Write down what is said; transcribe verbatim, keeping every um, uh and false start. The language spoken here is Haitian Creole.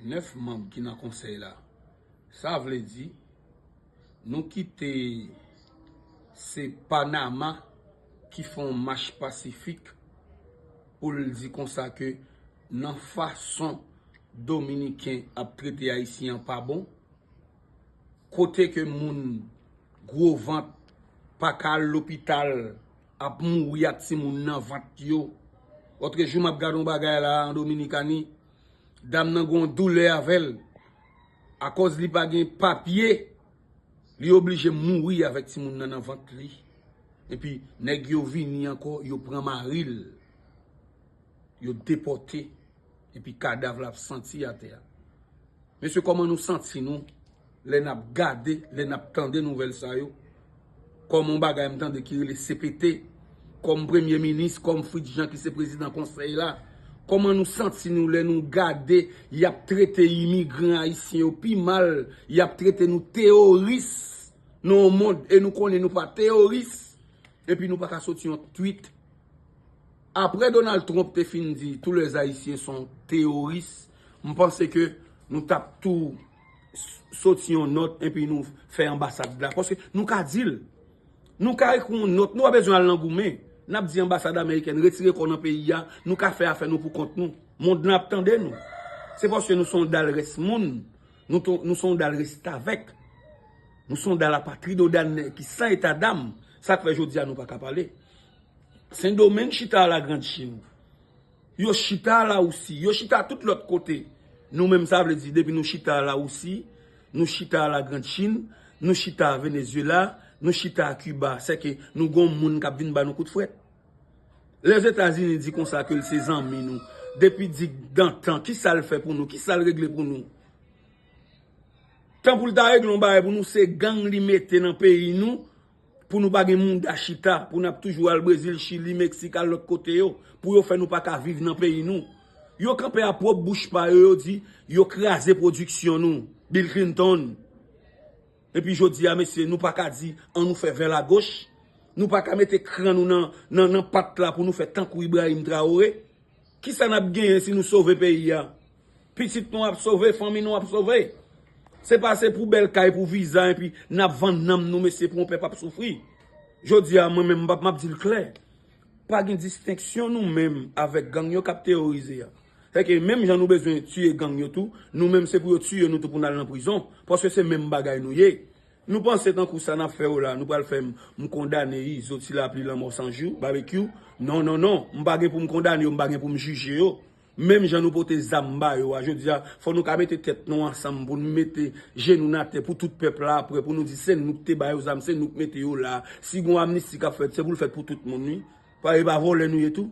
nèf manm ki nan konsèy la. Sa vle di, nou kite se Panama ki fè yon mach pasifik pou l di konsa ke nan fason Dominiken ap trete Ayisyen an pa bon, kote ke moun gwo vant pa ka al lopital, ap mouri ak timoun nan vant yo. Lòtrejou m ap gade yon bagay la an Dominikani, dam nan gen yon doulè avè l. Akòz li pa gen papye, li oblije mouri avèk timoun nan nan vant li. Epi nèg yo vini ankò, yo pran mari l, yo depòte, epi kadav la ap santi atè a. Mesye, kòman nou santi nou lè n ap gade, lè n ap tande nouvèl sa yo? Kòm yon bagay m tande ki rele C P T, kòm premye minis, kòm Fritz Jean ki se prezidan konsèy la. Kòman nou santi nou lè nou gade y ap trete imigran ayisyen yo pi mal, y ap trete nou teworis nan yon mond e nou konnen nou pa teworis, epi nou pa ka soti yon tweet? Apre Donald Trump te fin di tous les Haïtiens sont terroristes, m panse ke nou t ap tou s- soti yon nòt epi nou fè anbasad la. Paske nou ka di l. Nou ka ekri yon nòt, nou pa bezwen al nan goumen. N ap di anbasad amerikèn retire kò nan peyi a, nou ka fè afè nou pou kont nou. Mond lan ap tande nou. Se paske nou se yon dal rès moun, nou, to- nou se yon dal restavèk, nou se yon dal apatrid, yon dal nèg ki san eta dam. Sa k fè jodi a nou pa ka pale. Sendomeng chita a Lagrandchin. Yo chita a Lawousi. Yo chita tout lòt kote. Nou menm, sa vle di, depi nou chita a Lawousi, nou chita a Lagrandchin, nou chita a Venezuela, nou chita a Kiba. Sèke nou gon moun k ap vin ba nou kout frèt. Lèzetazini di konsa ke l se zanmi nou. Depi digdantan, kisa l fè pou nou? Kisa l regle pou nou? Tan pou l ta regle yon bagay pou nou, se gang li mete nan peyi nou, pou nou pa gen mouda chita, pou n ap toujou al Brezil, Chili, Meksik, al lòt kote yo, pou yo fè nou pa ka viv nan peyi nou. Yo kanpe a pwòp bouch pa yo, yo di yo kraze pwodiksyon nou. Bill Clinton. Epi jodi a, mesye, nou pa ka di, an nou fè vè lagoch. Nou pa ka mete kran nou nan, nan, nan pat la pou nou fè tankou Ibrahim Traoré. Kisa n ap genyen si nou sove peyi a? Pitit nou ap sove, fanmi nou ap sove. Se pa se pou bèl kay, pou viza, epi n ap vann nanm nou, mesye, pou yon pèp ap soufri. Jodi a, mwen menm, m ap, m ap di l klè. Pa gen distenksyon nou menm avèk gang yo k ap teworize a. Sèke menm jan nou bezwen tiye gang yo tou, nou menm se pou yo tiye nou tou pou n al nan prizon. Paske se menm bagay nou ye. Nou panse tankou sa n ap fè yo la, nou pral fè m, m kondane Izo, Ti Lapli, Lanmò San Jou, Babekyou? Non, non, non. M pa gen pou m kondane yo, m pa gen pou m jije yo. Menm jan nou pote zam ba yo a, jodi a, fò nou ka mete tèt nou ansanm pou nou mete je nou n atè pou tout pèp la aprè, pou nou di se nou k te ba yo zam, se nou k mete yo la. Si gon amnisti k ap fèt, se pou l fèt pou tout moun, wi. Pa, e pa vòlè nou ye tou?